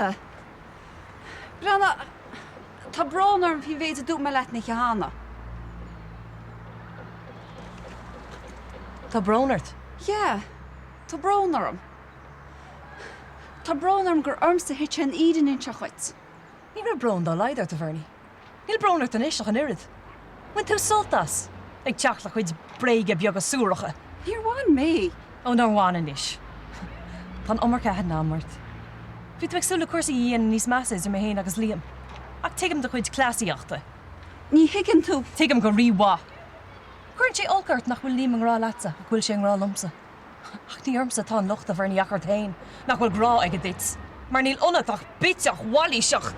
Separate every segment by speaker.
Speaker 1: Vanessa! Breathnaigh, tá brón orm faoin mhéid a dúirt mé leat an oíche cheana.
Speaker 2: Tá brón ort?
Speaker 1: Yeah, tá brón orm. Tá brón orm gur ormsa a thit sé an fhírinne a inseacht dhuit.
Speaker 2: Ní raibh brón dá laghad ort, a Bhernie. Níl brón ort anois ach an oiread. Bhain tú sult as, ag teacht le cuid bréaga beaga suaracha.
Speaker 1: Níor bhain mé.
Speaker 2: Ó, nár bhain anois. Tá an iomarca aithne agam ort. Bhí tú ag súil le cúrsaí a dhéanamh níos measa idir mé féin agus Liam. Ach tuigim do chuid cleasaíochta.
Speaker 1: Ní thuigeann tú.
Speaker 2: Tuigim go rí-mhaith. Cuireann sé olc ort nach bhfuil Liam i ngrá leatsa ach go bhfuil sé i ngrá liomsa. Ach ní ormsa atá an locht, a Bhernie, ach ort féin, nach bhfuil grá aige duit, mar níl ionat ach bitseach mhailíseach!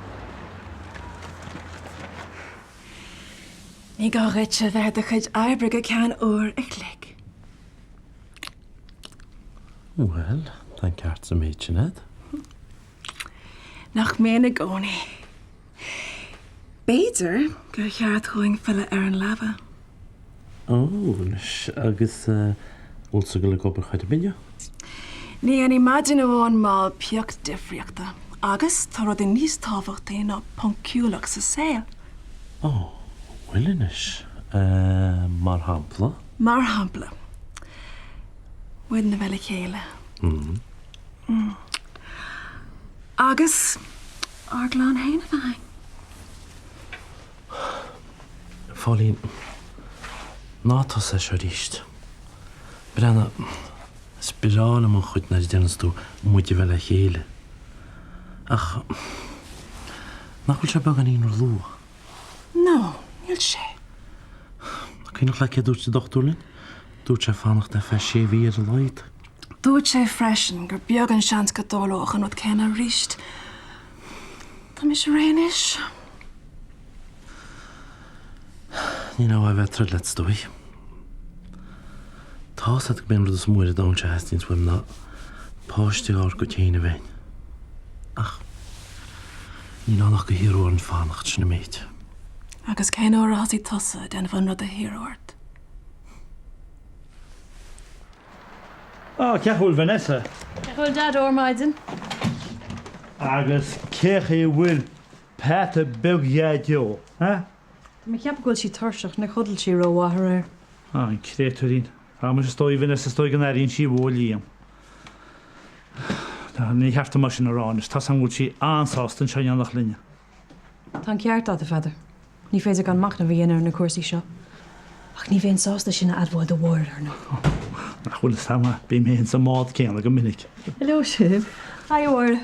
Speaker 3: Ní gá dhuit a bheith ar do chuid oibre go ceann uair a chloig.
Speaker 4: Bhuel, tá an ceart sa méid sin agat.
Speaker 3: Nach mbíonn i gcónaí. B'fhéidir gur cheart dhúinn filleadh ar an leaba.
Speaker 4: Ó, anois, agus bhfuil tú ag dul ag obair chor ar bith inniu?
Speaker 3: Ní dhéanfaidh maidin amháin mall pioc difríochta. Agus tá rudaí níos tábhachtaí ná poncúlacht sa saol.
Speaker 4: Ó, bhfuil anois? Mar shampla?
Speaker 3: Mar shampla, muidne a bheith le chéile. Agus ár gclann féin a bheith againn.
Speaker 4: A Phóilín, ná tosaigh é seo arís. Breathnaigh, is breá liom an chuid nuair a deireanns tú muid a bheith le chéile. Ach nach bhfuil sé beagáinín róluath?
Speaker 3: No, níl sé.
Speaker 4: Cuimhneach leat céard a dúirt an dochtúir linn? Dúirt sé fanacht ar feadh sé mhí ar a laghad.
Speaker 3: Dúirt sé freisin gur beag an seans go dtarlódh an rud céanna arís. Tá mise réidh anois.
Speaker 4: Níl aon mhaith a bheith ag troid leat, is dóigh. Tá's agat gurb é an rud is mó ar an domhan seo a theastaíonns uaim ná páiste dhár gcuid féin a bheith againn. Ach níl ann ach go hiarraidh orainn fanacht, sin an méid.
Speaker 3: Agus cén uair a thosaigh tusa ag déanamh an rud a hiarradh ort?
Speaker 5: Á, cén chaoi a bhfuil Vanessa?
Speaker 2: Cén chaoi a bhfuil Daideo ar maidin?
Speaker 5: Agus cén chaoi a bhfuil peata beag Dhaideo, eh?
Speaker 2: Tá mé ag ceapadh go bhfuil sí tuirseach, níor chodail sí rómhaith aréir.
Speaker 5: Á, an créatúirín. Á, muise is dóigh, Vanessa, is dóigh go n-airíonn sí ó Liam. Ní cheart dom é sin a rá anois, tá's agam go bhfuil sí an-sásta anseo in éineacht linne.
Speaker 2: Tá an ceart agat, a Pheadair. Ní féidir gan machnamh a dhéanamh ar na cúrsaí seo. Ach ní bheinn sásta sin a admháil do Mháire, ar ndóigh.
Speaker 5: Nach bhfuil fhios agam, bím féin sa mbád céanna go minic.
Speaker 2: Hello sibh. Hi a Mháire.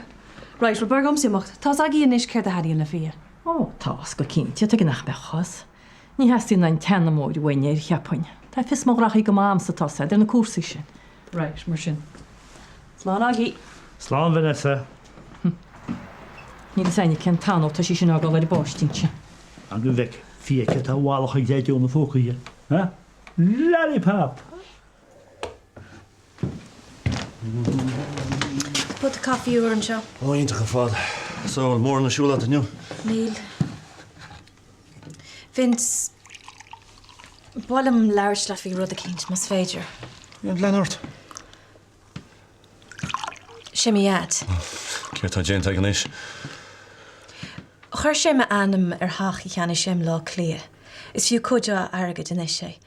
Speaker 2: Right, bhuel b'fhearr dhomsa imeacht. Tá's agaibh anois céard a thaitníonn le Fia.
Speaker 6: Ó, tá's go cinnte, tuige nach mbeadh fhios. Ní theastaíonn aon tseanamóir uainn air, cheapfainn. Tá fios mo ghraithí go maith a'msa, tá's a'd, ar na cúrsaí sin.
Speaker 2: Right, mar sin. Slán agaibh.
Speaker 5: Slán, Vanessa.
Speaker 6: Níl fhios a'inne cén t-am atá sí sin á gabháil ar an bpáistín sin.
Speaker 5: An go bhfeic Fia céard tá i bhfalach ag Daideo ina phóca aige, ha? Lollipop!
Speaker 7: Tá pota caife úr anseo.
Speaker 4: Ó, iontach ar fad. So, an bhfuil mórán ar siúl agat inniu?
Speaker 7: Níl. Vince, ba mhaith liom labhairt leat faoi rud eicínt, más féidir.
Speaker 4: Lean ort.
Speaker 7: Sé mo dhaid.
Speaker 4: Céard tá déanta aige anois?
Speaker 7: Chuir sé m'ainm ar theach a cheannaigh sé i mBleá Cliath. Is fiú cuid mhaith airgid anois é.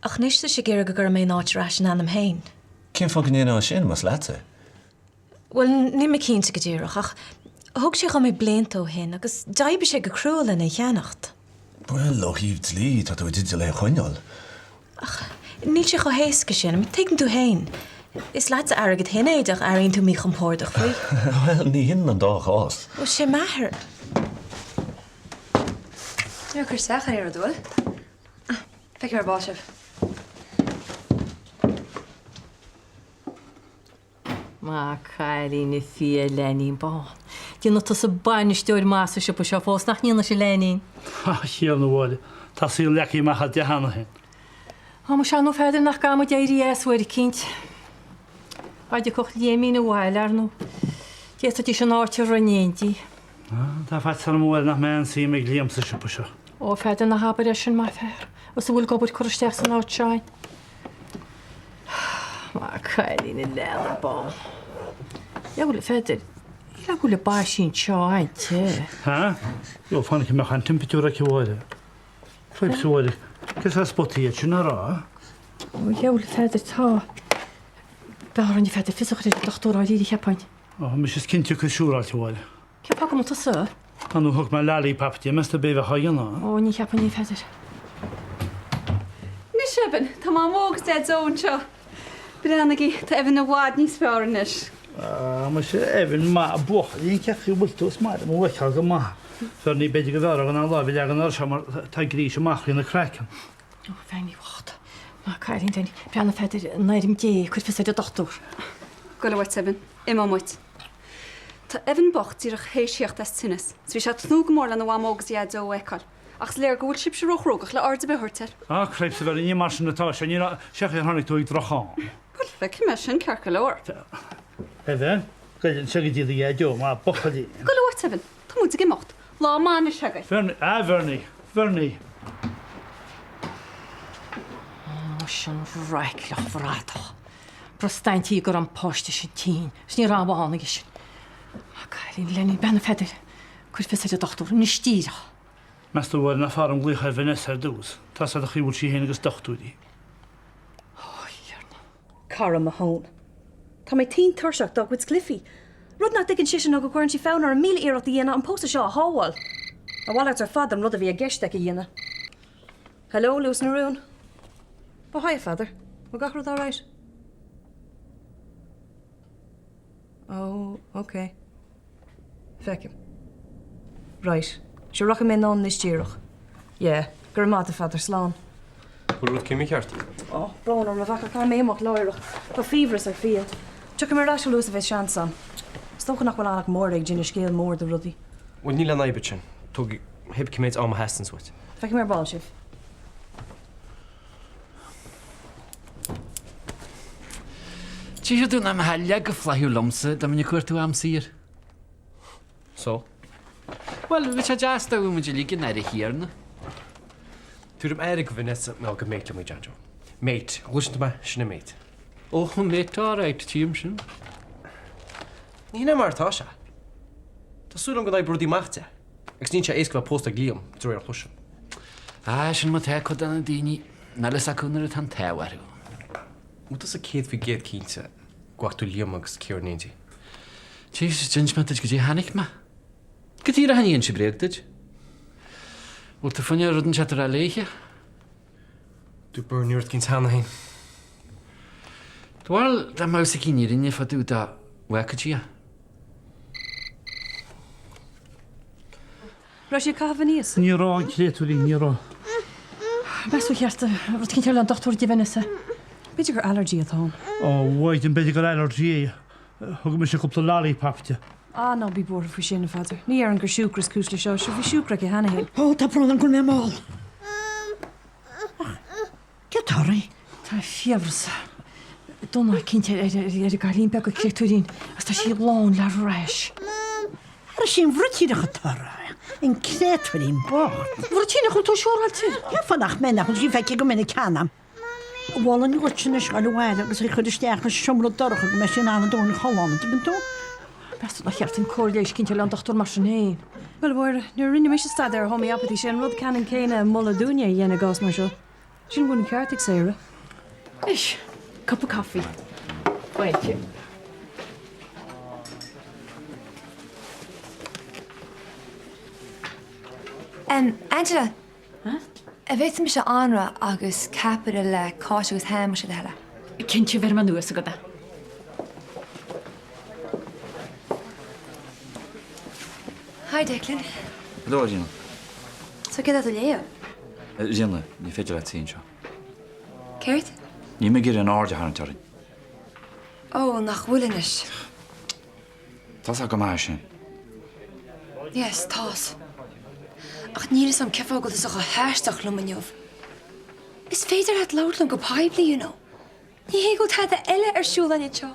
Speaker 7: Ach anois tá sé ag iarraidh go gcuirfidh mé an áit ar ais ina ainm féin.
Speaker 4: Cén fáth go ndéanfá sin, más leat é?
Speaker 7: Bhuel, níl mé cinnte go díreach, ach thug sé dhom é blianta ó shin agus d'oibrigh sé go crua lena cheannacht.
Speaker 4: Bhuel, ó thaobh dlí, tá tú i dteideal é a choinneáil.
Speaker 7: Ach níl sé chomh héasca sin, tuigeann tú féin. Is leat d'airgead féin é ach airíonn tú míchompordach faoi.
Speaker 4: Bhuel, ní hionann an dá chás.
Speaker 7: Bhuel, sé m'athair.
Speaker 8: Níor chuir isteach ar aon rud, an bhfuil? Feicfidh mé ar ball sibh.
Speaker 6: Maith an cailín a Fia a leainín bán. Déanfaidh tusa bainisteoir maith sa siopa seo fós, nach ndéanfaidh a leainín?
Speaker 5: A Thiarna a Mháire, tá saol leagtha amach a'd cheana féin.
Speaker 6: Á, muise ar ndóigh a Pheadair nach gcaithfidh muid éirí as uair eicínt. Dá dtiocfadh Liaimín abhaile, ar ndóigh, d'fhéadfaidís an áit a rith in éindí.
Speaker 5: Tá faitíos orm a Mháire nach mbeidh aon suim ag Liam sa siopa seo.
Speaker 6: Ó, a Pheadair, ná habair é sin, maith an fear, is a bhfuil d'obair curtha isteach san áit seo a'inn. Maith an cailín a leanbh bán. Dheabhail, a Pheadair. Le go bhfuil an báisín seo inti.
Speaker 5: Ha? Ó, fan go mbeadh an timpiriúr aici a Mháire. Cripes a Mháire, cé saghas spotaí iad sin a rá?
Speaker 6: Ó, dheabhail, a Pheadair, tá. B'fhearr dhúinn a Pheadair fios a chur ar an dochtúir dáiríre, cheapfainn.
Speaker 5: Ó, mise is cinnte go siúráilte, a Mháire.
Speaker 6: Cén fáth go mbeadh tusa?
Speaker 5: Tá nó thug mé lollipop di, meas tú ab é a bheadh á dhéanamh?
Speaker 6: Ó, ní cheapfainn é, a Pheadair.
Speaker 1: Anois, Evan, tá Mamó agus Deaideo anseo. Breathnaigí, tá Evan i bhfad níos fearr anois.
Speaker 5: Ah, muise, Evan, maith an buachaillín, cén chaoi a bhfuil tú? Is maith liom thú a fheiceáil go maith. Bhernie, b'fhéidir go mb'fhearr againn ár láimh a leagan air seo mar tá grís amach thrí na craiceann.
Speaker 6: Ó, Bhernie bhocht. Maith cailín, Danny. Breathnaigh, a Pheadair, in ainm Dé, cuir fios ar an dochtúr.
Speaker 1: Gabh uait, Evan. Imeoidh muid. Tá Evan bocht díreach théis theacht as tinneas, 's bhí sé ag tnúth go mór lena Mhamó agus a Dhaideo a fheiceáil. Ach is léir go bhfuil sibhse róchruógach le aird ar bith a thabhairt air.
Speaker 5: Ah, cripes, a Bhernie, ní mar sin atá sé, ní raibh sé chaoi ar tháinig tú ag droch-am.
Speaker 1: Bhuel, feicfidh mé sin ceart go leor.
Speaker 5: Evan, gabh anseo go dtí do Dhaideo, maith buachaillín.
Speaker 1: Gabh uait, Evan. Tá muid ag imeacht. Lá maith anois agaibh.
Speaker 5: Bhernie, ah, Bhernie, Bhernie.
Speaker 6: Ó, sin raicleach bhradach. Brostaíonn tí go raibh an páiste sin tinn is ní raibh ann aige sin. Maith cailín Lenny, breathnaigh a Pheadair, cuir fios ar an dochtúr anois díreach.
Speaker 5: Meas tú a Mháire nach fearr dom glaoch ar Vanessa ar dtús? Tá's agat an chaoi a bhfuil sí féin agus dochtúirí.
Speaker 6: Ó, a Thiarna.
Speaker 8: Cara mo thóin. Tá mé tinn tuirseach dá gcuid cluichí. Rud nach dtuigeann sise ná go gcuireann sí fonn orm 1000 iarracht a dhéanamh an pósadh seo a shábháil. A mhalairt ar fad den rud a bhí i gceist aici a dhéanamh. Hello, Luas na Rún. Oh, hiya, Pheadair. Bhfuil gach rud alright? Oh, ok. Feicim. Right. Sure, rachaidh mé anonn anois díreach. Yeah. Go raibh maith agat, a Pheadair. Slán.
Speaker 9: Bhfuil rud éicint mícheart?
Speaker 8: Oh, brón orm, a mhac, ach caithfidh mé imeacht láithreach. Tá fiabhras ar Phia. Tiocfaidh mé ar ais a luaithe is a bheas seans a'm. Is dócha nach bhfuil ann ach Máire ag déanamh scéal mór de rudaí.
Speaker 9: Bhuel, níl aon fhadhb ansin. Tóg cibé cé méid ama a theastaíonns uait.
Speaker 8: Feicfidh mé ar ball sibh.
Speaker 10: Tchífidh tú nach mbeifeá leath chomh flaithiúil liomsa dá mbeinn ag cuartú am saor.
Speaker 9: So?
Speaker 10: Bhuel, bheadh sé deas dá mbeadh muid uilig in aire Thiarna.
Speaker 9: Tuairim aire go Vanessa ná gur mate liom í, John Joe. Mate. An gcloiseann tú mé? Sin é mate.
Speaker 10: Ó, mate, all right, tchím sin.
Speaker 9: Ní hin é mar atá sé. Tá súil agam go n-oibreoidh rudaí amach di. Agus níl sé éasca bheith pósta ag Liam, de réir a chloisim.
Speaker 10: Ah, sin mar atá cuid de na daoine, níl fhios acu nuair atá an t-ádh orthu.
Speaker 9: Bhfuil tusa 100% cinnte go bhfaca tú Liam agus Ciara in éindí?
Speaker 10: Jesus, d'inis mé duit goidé a chonaic mé. Go díreach ní inse bréag duit. Bhfuil tú fá choinne rud inteacht a rá léithe?
Speaker 9: Dúirt Bernie rud éicint cheana féin.
Speaker 10: Do bharúil dá mbeadh fhios aici an fhírinne fá dtaobh dá bhfágfaidís í.
Speaker 8: Raibh sí ag caitheamh aníos?
Speaker 5: Ní raibh, an créatúirín, ní raibh.
Speaker 6: Meas tú ar cheart rud éicint a rá leis an dochtúir di Vanessa?
Speaker 8: B'fhéidir gur allergy atá ann.
Speaker 5: Ó, a Mhaighdean, b'fhéidir gur allergy é. Thug mise cúpla lollipop di.
Speaker 8: Ah, ná bí buartha faoi sin, a Pheadair. Ní déarfainn gur siúcra is cúis le seo, sure bhí siúcra aici cheana féin.
Speaker 11: Ó, tá brón orm go bhfuil mé mall. Ach, céard tá oraibh?
Speaker 6: Tá fiabhras dona eicínt ar an gcailín beag, an créatúirín, agus tá sí lán le rash.
Speaker 11: Ara sí an bhruitíneach atá oraibh, an créatúirín bocht.
Speaker 6: Bhruitíneach, bhfuil tú siúráilte?
Speaker 11: Cén fáth nach mbeinn, nach bhfuil sí feicthe go minic cheana. Mholfainn dhuit anois dul abhaile agus í a chur isteach i seomra dorcha go mbeidh sí in ann a dóthain a chodladh ann, an dtuigeann tú?
Speaker 6: Meas tú nár cheart dúinn comhairle leighis eicínt a fháil ón dochtúir mar sin féin?
Speaker 8: Bhuel, a Mháire, nuair a rinne mise staidéar ar homeopathy, sé an rud ceannann céanna a moladh dúinne a dhéanamh i gcás mar seo. Sílim go bhfuil an ceart ag Sarah.
Speaker 6: Anois, cupa caife. Fáilte.
Speaker 8: Em, Angela. Huh? An bhféadfadh mise anraith agus ceapaire le cáis agus ham más é do thoil é?
Speaker 6: Cinnte, bheir mé anuas agat é.
Speaker 8: Hi Declan.
Speaker 12: Hello, a Ríona.
Speaker 8: So céard atá tú a léamh?
Speaker 12: A Ríona, ní féidir leat suí anseo.
Speaker 8: Céard?
Speaker 12: Níl mé ag iarraidh an aird a tharraingt orainn.
Speaker 8: Ó, nach bhfuil anois.
Speaker 12: Tá's agat go maith é sin.
Speaker 8: Yes, tá's. Ach níl 'fhios a'm cén fáth go bhfuil tusa chomh haisteach liom inniu. Is féidir leat labhairt liom go poiblí, you know. Ní hé go bhfuil tada eile ar siúl againn anseo.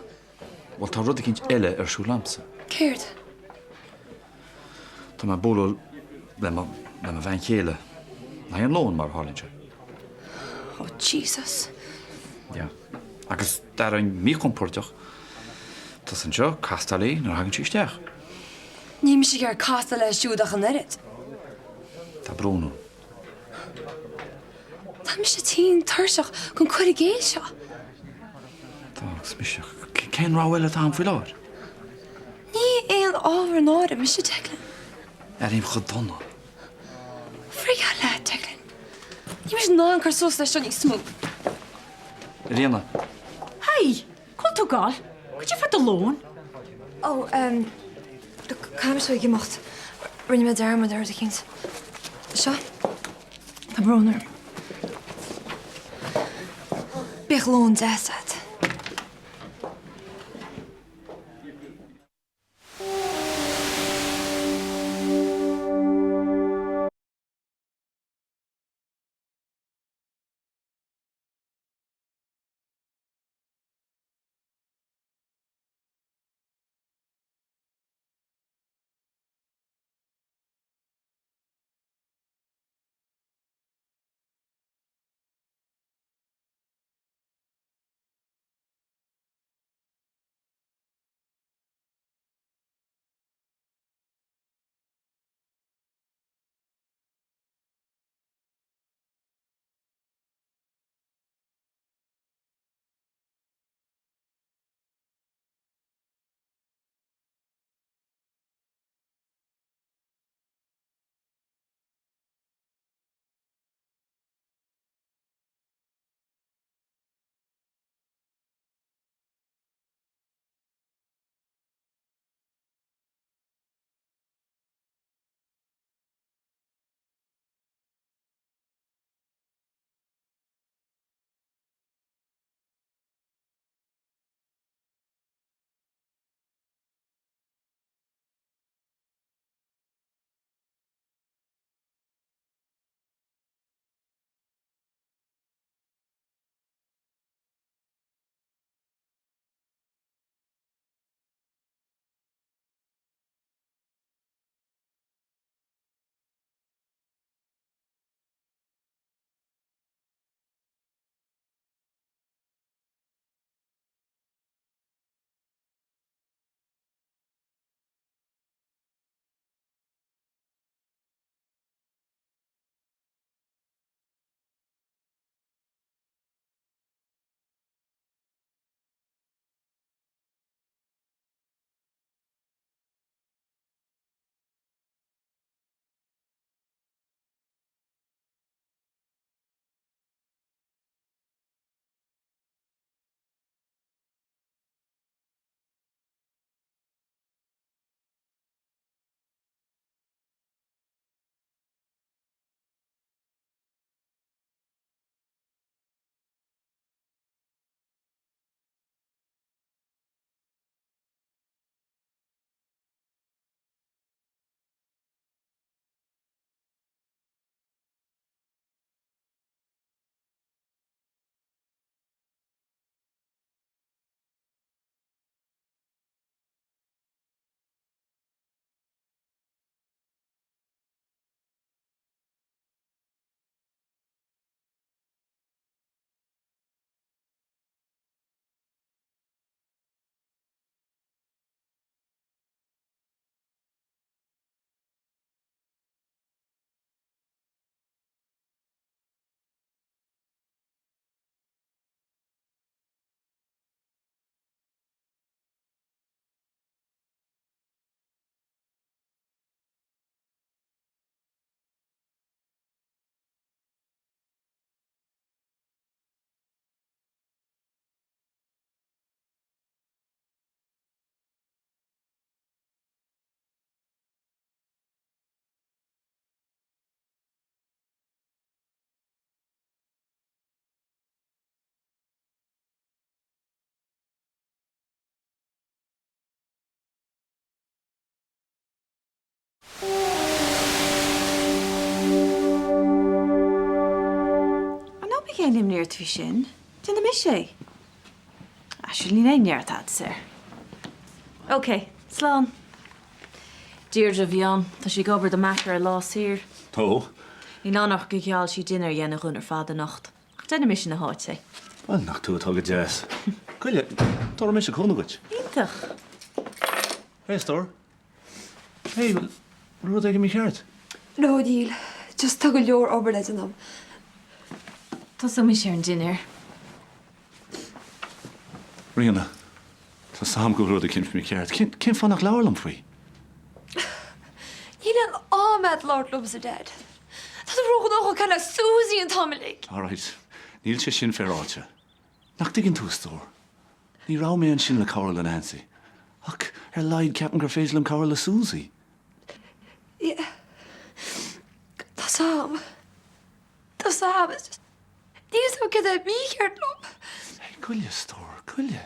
Speaker 12: Bhuel, tá rud eicínt eile ar siúl a'msa.
Speaker 8: Céard?
Speaker 12: Tá mé ag bualadh le mo, le mo bhean chéile. Le haghaidh an lóin, mar a tharlaíonn sé.
Speaker 8: Oh, Jesus.
Speaker 12: Yeah. Agus d'aireoinn míchompordach tusa anseo ag castáil léi nuair a thagann sí isteach.
Speaker 13: Níl mise ag iarraidh casadh leis siúd ach an oiread.
Speaker 12: Tá brón orm.
Speaker 13: Tá mise tinn tuirseach den cur i gcéill seo.
Speaker 12: Tá, agus mise. Cén rogha eile atá agam faoi láthair?
Speaker 13: Ní aon ábhar náire mise, Declan.
Speaker 12: Airím chomh dona.
Speaker 13: Frigáil leat, Declan. Níl mise in ann cur suas leis seo níos mó.
Speaker 12: Ríona.
Speaker 6: Hey! Cá bhfuil tú ag gabháil? Cad é fá do lón?
Speaker 13: Ó, ehm, look, caithfidh mise ag imeacht. Rinne mé dearmad ar rud eicínt. Seo. Tá brón orm. Bíodh lón deas agat.
Speaker 7: Ó ná bíodh aon imní ort faoi sin. Déanfaidh mise é. Ah, sure níl aon neart fhada air. Ok, slán. Deirdre a bhí ann. Tá sí ag obair do Mac ar a lá saor.
Speaker 14: Tó.
Speaker 7: Níl ann ach gur gheall sí dinnéar a dhéanamh dhúinn ar fad anocht. Ach déanfaidh mise ina háit é.
Speaker 14: Bhuel, nach tú atá go deas. Goile, tabharfaidh mise cúnamh duit.
Speaker 7: Iontach.
Speaker 14: Hey, a stór. Hey, bhfuil rud éigin mícheart?
Speaker 13: No, níl. Just tá go leor obair le déanamh.
Speaker 7: Tosóidh mise ar an dinnéar.
Speaker 14: Ríona, tá 's a'm go bhfuil rud eicínt mícheart. Cén fáth nach labhair liom faoi?
Speaker 13: Níl aon am a'd labhairt liomsa, Dad. Tá tú róghnóthach ag caint le Suzy an t-am uilig.
Speaker 14: Alright, níl sé sin féaráilte. Nach dtuigeann tú, a stór? Ní raibh mé ansin le cabhrú le Nancy. Ach ar a laghad ceapaim gur féidir liom cabhrú le Suzy.
Speaker 13: Yeah. Tá 's a'm. Tá 's a'm. It's just níl 's a'm céard atá mícheart liom.
Speaker 14: Hey, goile, a stór, goile.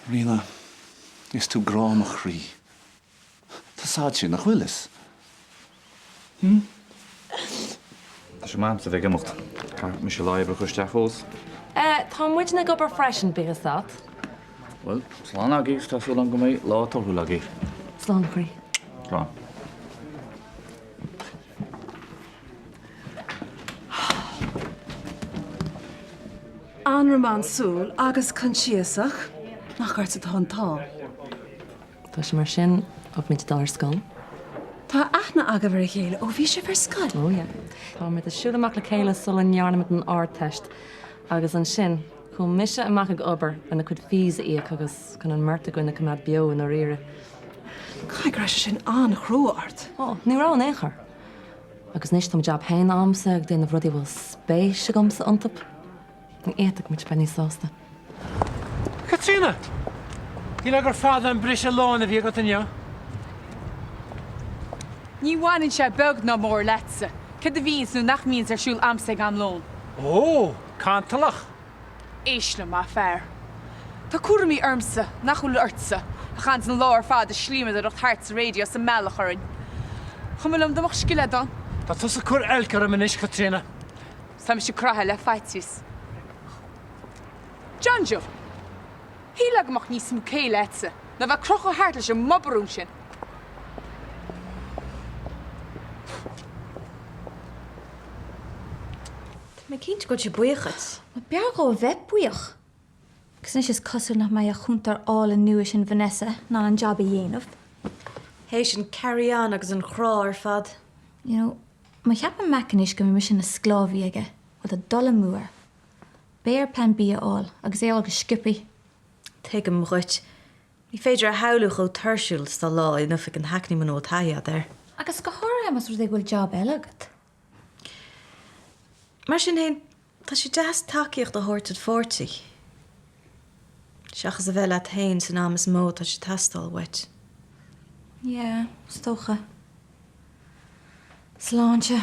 Speaker 14: Ríona, is tú grá mo chroí. Tá 's a'd sin, nach bhfuil 'fhios? Hm?
Speaker 12: Tá sé maith a'msa bheith ag imeacht. Caithfidh mise lá oibre a chur isteach fós.
Speaker 2: Eh, tá muidne ag obair freisin, bíodh 'fhios a'd.
Speaker 12: Bhuel, slán agaibh is tá súil agam go mbeidh lá torthúil agaibh.
Speaker 2: Slán, a chroí.
Speaker 12: Slán.
Speaker 3: An-rómánsúil agus coinsiasach, nach ort atá an t-ádh.
Speaker 2: Tá sé mar sin ó bhí muid ag dul ar scoil.
Speaker 3: Tá aithne agaibh ar a chéile ó bhí sibh ar scoil?
Speaker 2: Ó yeah. Tá muid ag siúl amach le chéile sula ndearna muid an Ardteist agus ansin chuaigh mise amach ag obair lena cuid fees a íoc agus chun an mbeirt againn a choimeád beo i ndáiríre.
Speaker 3: Caithfidh go raibh sé sin an-chrua ort.
Speaker 2: Ó, ní raibh in aon chor. Agus anois tá mo jab féin a'msa ag déanamh rudaí a bhfuil spéis agamsa iontu. Ní fhéadfadh muid bheith níos sásta.
Speaker 15: Caitríona! Shílfeá gur fada an briseadh lóin a bhí agat inniu.
Speaker 16: Ní bhaineann sé beag ná mór leatsa céard a bhíonns nó nach mbíonns ar siúl a'msa ag am lóin.
Speaker 15: Ó! Cantalach!
Speaker 16: Éist liom, a fhear. Tá cúraimí ormsa nach bhfuil ortsa, a chaitheanns an lá ar fad ag slíomadóireacht thart sa raidió is ag mealladh orainn. Chuma liom dá mbeadh scil a'd ann.
Speaker 15: Tá tusa ag cur oilc orm anois, Caitríona.
Speaker 16: Tá mise craithe le faitíos. John Joe! Shílfeá go mbeadh níos mó céille a'dsa ná bheith ag crochadh thart leis an mbobarún sin.
Speaker 7: Tá mé cinnte go bhfuil sé buíoch dhuit.
Speaker 17: Bhuel, b'fhearr dhó a bheith buíoch. Agus anois is cosúil nach mbeidh a chúntóir álainn nua sin Vanessa in ann an jab a dhéanamh.
Speaker 7: Théis an carry on agus an chrá ar fad.
Speaker 17: You know, má cheapann Mac anois go mbeidh mise ina sclábhaí aige, bhuel tá dul amú air. Beidh air plean B a fháil, agus é a fháil go sciobthaí.
Speaker 7: Tuigim dhuit. Ní féidir a shamhlú chomh tuirsiúil is atá lá in oifig an Hackney muna bhfuil taithí agat air.
Speaker 17: Agus go háirithe más rud é go bhfuil jab eile agat.
Speaker 7: Mar sin féin, tá sé deas tacaíocht a thabhairt dod pháirtí, seachas a bheith leat féin san am is mó atá sé ag teastáil uait.
Speaker 17: Yeah, is dócha. Sláinte.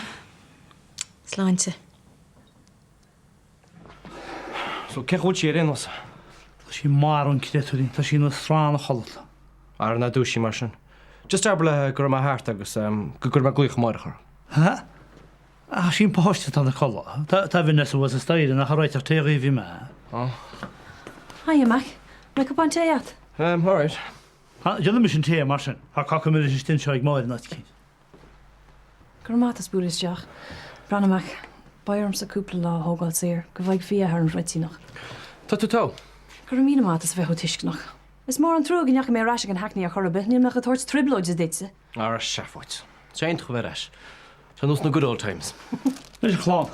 Speaker 7: Sláinte.
Speaker 9: So, cén chaoi a bhfuil sí ar aon nós?
Speaker 5: Tá sí marbh an créatúirín, tá sí ina srannach chodlata.
Speaker 9: Ara ná dúisigh mar sin. Just abair léi go raibh mé thart agus go gcuirfidh mé glaoch amárach uirthi.
Speaker 5: Ha? Ach sí an páiste atá ina codladh. Tá Vanessa thuas an staighre nach ag réiteach tae dhaoibh a bhí mé.
Speaker 9: Oh.
Speaker 8: Hiya Mac, an mbeidh cupán tae agat?
Speaker 9: Um, alright.
Speaker 5: Déanfaidh mise an tae mar sin. Tá cáca milis istigh anseo ag Máire in áit eicínt.
Speaker 8: Go raibh maith agat as bualadh isteach. Breathnaigh Mac, beidh ormsa cúpla lá a thógáil saor, go bhfaighidh Fia thar an bhruitíneach.
Speaker 9: Tá tú togha.
Speaker 8: Go raibh míle maith agat as a bheith chomh tuisceanach. Is mór an trua go ndeachaigh mé ar ais ag an Hackney ar chor ar bith, níl mé ach ag tabhairt trioblóide duitse.
Speaker 9: Ara seafóid. Tá sé iontach a bheith ar ais. Tá nós na good old times.
Speaker 5: Anois a chlann.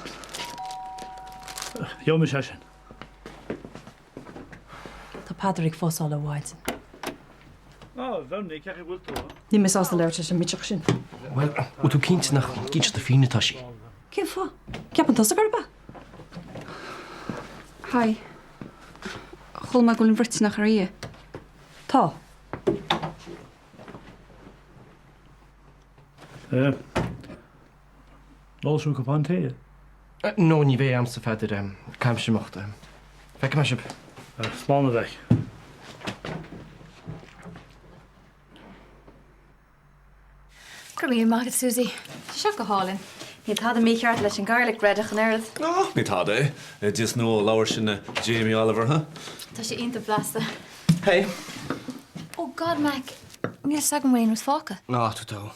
Speaker 5: Gheobhaidh mise é sin.
Speaker 8: Tá Peadar ag fusáil ó mhaidin.
Speaker 5: Á, a Bhernie, cén chaoi a bhfuil tú?
Speaker 8: Níl mé sásta labhairt leis an mbitseach sin.
Speaker 9: Bhuel, bhfuil tú cinnte nach ag inse fírinne atá sí?
Speaker 8: Cén fáth? Ceapann tusa gurb ea?
Speaker 1: Hi. Chuala mé go bhfuil an bhruitíneach ar iarraidh.
Speaker 8: Tá.
Speaker 5: Eh. An ólfaidh sibh cupán tae?
Speaker 9: No, ní bheidh a'msa, a Pheadair. Caithfidh mise imeacht. Feicfidh mé sibh.
Speaker 5: Slán a mhic.
Speaker 17: Go raibh míle maith agat, Suzy. Tá seo go hálainn.
Speaker 7: Níl tada mícheart leis an garlic bread ach an oiread.
Speaker 14: Ó, ní tada é. Oideas nua ó leabhar sin Jamie Oliver, huh?
Speaker 17: Tá sé iontach blasta.
Speaker 9: Hey.
Speaker 17: Oh God, Mac. Níl 's agam an bhfuil aon rud fágtha.
Speaker 9: Ná, tú togha.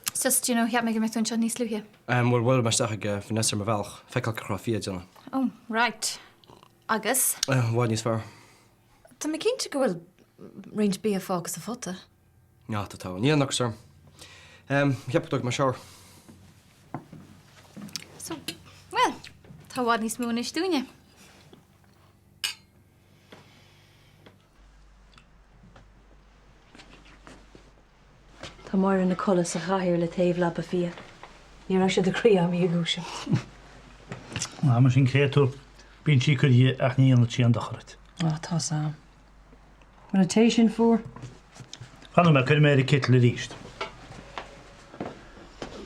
Speaker 17: It's just, you know, cheap mé go mbeadh tú anseo níos luaithe.
Speaker 9: Em, bhuel, bhuail mé isteach ag Vanessa ar mo bhealach, feiceáil cén chaoi a raibh Fia ag déanamh.
Speaker 17: Oh, right. Agus?
Speaker 9: Eh, i bhfad níos fearr.
Speaker 7: Tá mé cinnte go bhfuil.
Speaker 13: roinnt bia fágtha sa phota.
Speaker 9: Á, tá togha. Níl aon ocras orm. Cheap go dtógfaidh mé shower.
Speaker 17: So, bhuel, tá i bhfad níos mó anois dúinne.
Speaker 8: Tá Máire ina codladh sa chathaoir le taobh leaba Fia. Ní raibh sé de chroí agam í a dhúiseacht.
Speaker 5: Á, mar sin créatúr, bíonn sí curtha di ach ní dhéanann sí aon dochar duit.
Speaker 8: Á, tá's a'm. Bhfuil an tae sin fuar?
Speaker 5: Fan nóiméad, cuirfidh mé ar an kettle arís.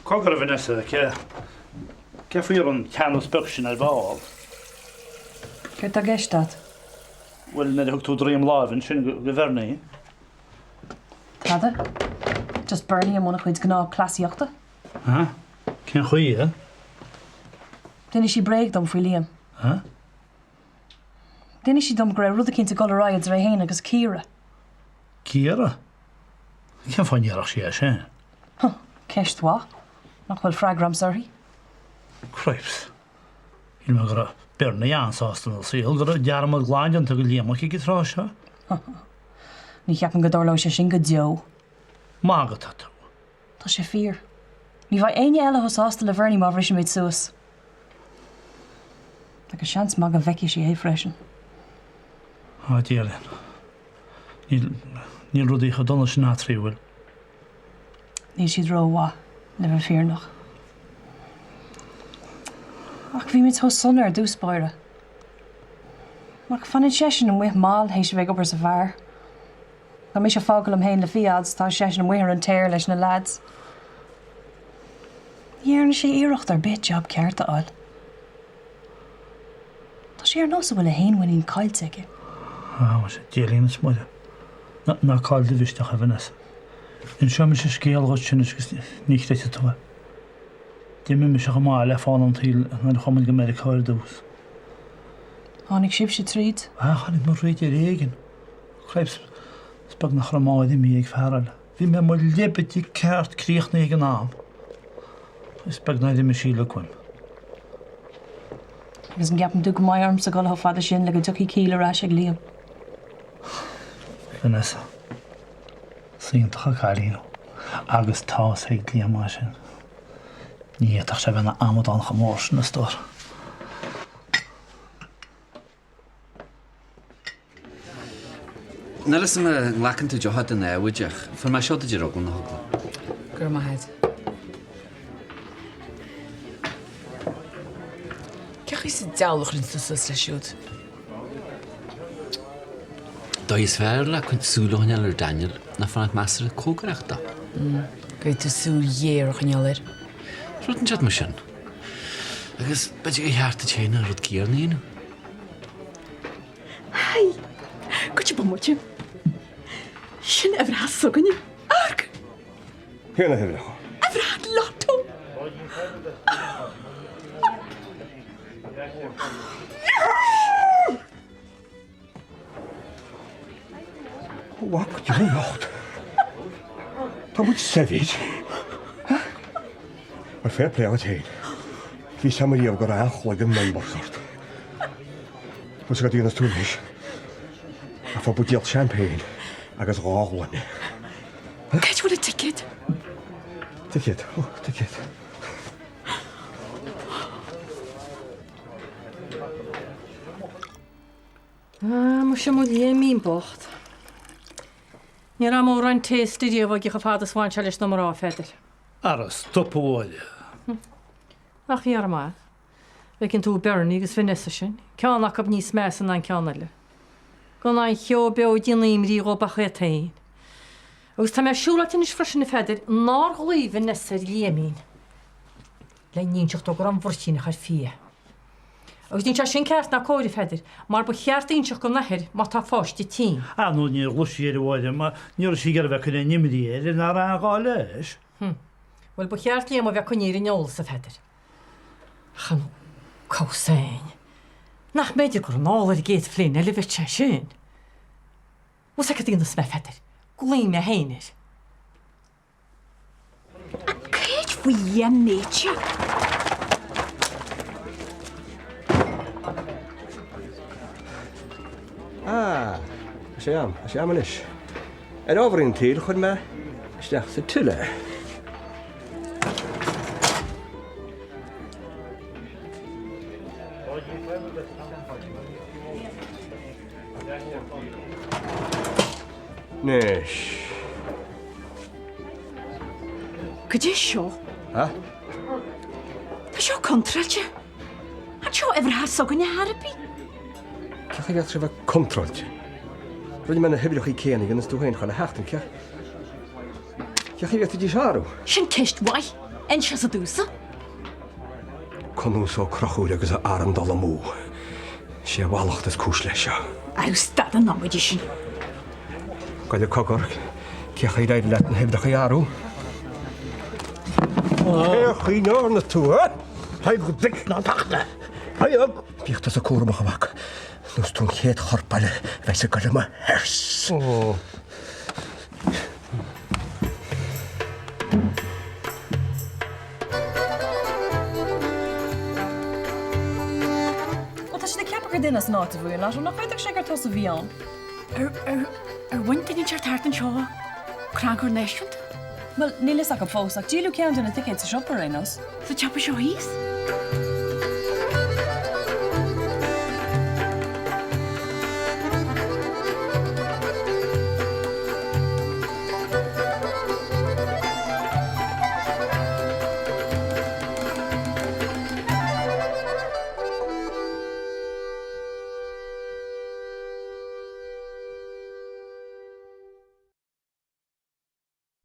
Speaker 5: Cogar a Vanessa, cé cé faoi an teannas beag sin ar ball?
Speaker 8: Céard tá i gceist a't?
Speaker 5: Bhuel, nuair a thug tú droim láimhe ansin go Bhernie.
Speaker 8: Tada. Just Bernie i mbun a chuid gnáth cleasaíochta.
Speaker 5: Hah? Cén chaoi, eh?
Speaker 8: D'inis sí bréag dom faoi Liam.
Speaker 5: Hah?
Speaker 8: D'inis sí dom go raibh rud eicínt ag dul ar aghaidh idir é fhéin agus Ciara.
Speaker 5: Ciara? Cén fáth a ndéarfadh sí é sin?
Speaker 8: Huh, ceist mhaith. Nach bhfuil freagra a'msa uirthi.
Speaker 5: Cripes. Shíl mé go raibh Bernie an-sásta ina saol, go raibh dearmad glan déanta de Liam aici ag an tráth seo.
Speaker 8: Ní cheapaim go dtarlóidh sé sin go deo.
Speaker 5: Magadh atá tú.
Speaker 8: Tá sé fíor. Ní bheidh éinne eile chomh sásta le Bernie má bhrisimid suas. Agus seans maith go bhfeicfidh sí é freisin.
Speaker 5: Á, Dia linn. Níl, níl rudaí chomh dona sin eatarthu, an bhfuil?
Speaker 8: Níl siad rómhaith, le bheith fírinneach. Ach bhí muid chomh sona ar dtús báire. Ach fanann seisean amuigh mall théis a bheith ag obair sa bheár. Tá mise fágtha liom féin le Fiadh tá seisean amuigh ar an tear leis na leaids. Ní dhearna sé iarracht ar bith jab ceart a fháil. Tá sé ar nós a bhfuil a fhéinmhuinín caillte aige.
Speaker 5: Á, muise, Dia linn is Muire. Ná caill do mhisneach, a Vanessa. Inseoidh mise scéal dhuit anois agus ní chreidfidh tú é. D'imigh mise chomh maith le fána an tsaoil nuair a chuaigh muid go Meiriceá ar dtús.
Speaker 8: Tháinig sibhse tríd?
Speaker 5: Á, tháinig muid thríd ar éigean. Cripes, is beag nach raibh Máire imithe ag fear eile. Bhí mé i mo leibide ceart críochnaithe ag an am. Is beag nár imigh sí uilig uaim.
Speaker 8: Agus an gceapann tú go mbeidh ormsa dul chomh fada sin le go dtiocfaidh ciall ar ais ag Liam?
Speaker 5: Vanessa. Is iontach an cailín thú. Agus tá's ag Liam é sin. Ní fhéadfadh sé bheith ina amadán chomh mór sin, a stór.
Speaker 10: Níl a fhios agam an nglacann tú deoch den námhaid ach fuair mé seo duit ar eagla na heagla.
Speaker 16: Go raibh maith agat. Cén chaoi sa diabhal a chuireann tú suas leis siúd?
Speaker 10: Dóigh is fearr le súil a choinneáil ar Daniel ná fanacht measartha cóngarach dó.
Speaker 16: Caithfidh tú súil ghéar a choinneáil air.
Speaker 10: Rud inteacht mar sin. Agus b'fhéidir gur cheart duit féin an rud céanna a dhéanamh.
Speaker 6: Haigh! Goitse bomaite. Sin uimhir a s'againne. Amharc!
Speaker 18: Cé na huimhreacha?
Speaker 6: Uimhir an lotto!
Speaker 18: Ó mhac Dé anocht. Tá muid saibhir. Mar fair play duit féin. Bhí a fhios agam riamh go raibh an-chloigeann numbers ort. Fhios agat dhéanas tú anois. Ach fá buidéal champagne agus dhá ghloine.
Speaker 6: Cá bhfuil an ticéad?
Speaker 18: Ticéad? Ó, ticéad.
Speaker 6: Ah, muise mo Liaimín bocht. Ní raibh mórán taste riamh aige chomh fada is bhain sé leis na mná, a Pheadair.
Speaker 5: Ara, stop a Mháire.
Speaker 6: Ach bhí orm é. Bhfeiceann tú Bernie agus Vanessa sin, ceann acu níos measa ná an ceann eile. Gan aon cheo beo ag déanamh imní dhób ach iad féin. Agus tá mé siúráilte anois freisin, a Pheadair, nár ghlaoigh Vanessa ar Liaimín le n-inseacht dó go raibh an bhruitíneach ar Fia. Agus níl sé sin ceart ná cóir, a Pheadair, mar ba cheart inseacht don athair má tá pháiste tinn.
Speaker 5: Ar ndóigh níor ghlaoigh sí air a Mháire, mar ní raibh sí ag iarraidh bheith ag cur aon imní air, nach raibh aon ghá leis.
Speaker 6: Hm. Bhuel, ba cheart Liam a bheith coinnithe ar an eolas, a Pheadair. Ach an cabhsain. Nach mb'fhéidir gur anall ar an gcéad phlane eile a bheadh sé sin? Bhfuil cad a dhéanfas mé, a Pheadair? Glaofaidh mé féin air.
Speaker 19: Céard faoi dhiaiméite?
Speaker 18: Ah! Tá sé a'm, tá sé a'm anois. Ar ámharaí an tsaoil, chuir mé isteach sa till é. Anois.
Speaker 19: Cad é seo?
Speaker 18: Ha?
Speaker 19: Tá seo contráilte. Chan seo uimhreacha s'againne ar chor ar bith.
Speaker 18: Cén chaoi a bhféadfadh sé bheith contráilte? Rinne mé na huimhreacha céanna a dhéananns tú féin chuile sheachtain, cé chaoi a bhféadfaidís athrú?
Speaker 19: Sin ceist mhaith. Inis domhsa.
Speaker 18: Cunús Ó Conchúir agus a arm dul amú. Sé a mhallacht is cúis leis seo.
Speaker 19: Arú stad an amaidí sin.
Speaker 18: Gabh i leith cogar, cé chaoi ar éirigh leat na huimhreacha a athrú? Cé chaoi a ndearna tú, a? Tadhg Mhic na Tachta! Tadhg! Bíodh tusa cúramach, a mhac, nó is tú an chéad chorp eile a bheas ag goil i mo hearse.
Speaker 8: Bhuel, tá siad ag ceapadh gur duine as an áit a bhuaigh an lotto, nach bhféadfadh sé gur tusa a bhí ann?
Speaker 19: Ar, ar, ar bhain duine inteacht thart anseo crannchur náisiúnta?
Speaker 8: Bhuel, níl fhios acu fós, ach díoladh ceann de na ticéid sa siopa ar aon nós.
Speaker 19: Sa tsiopa seo thíos?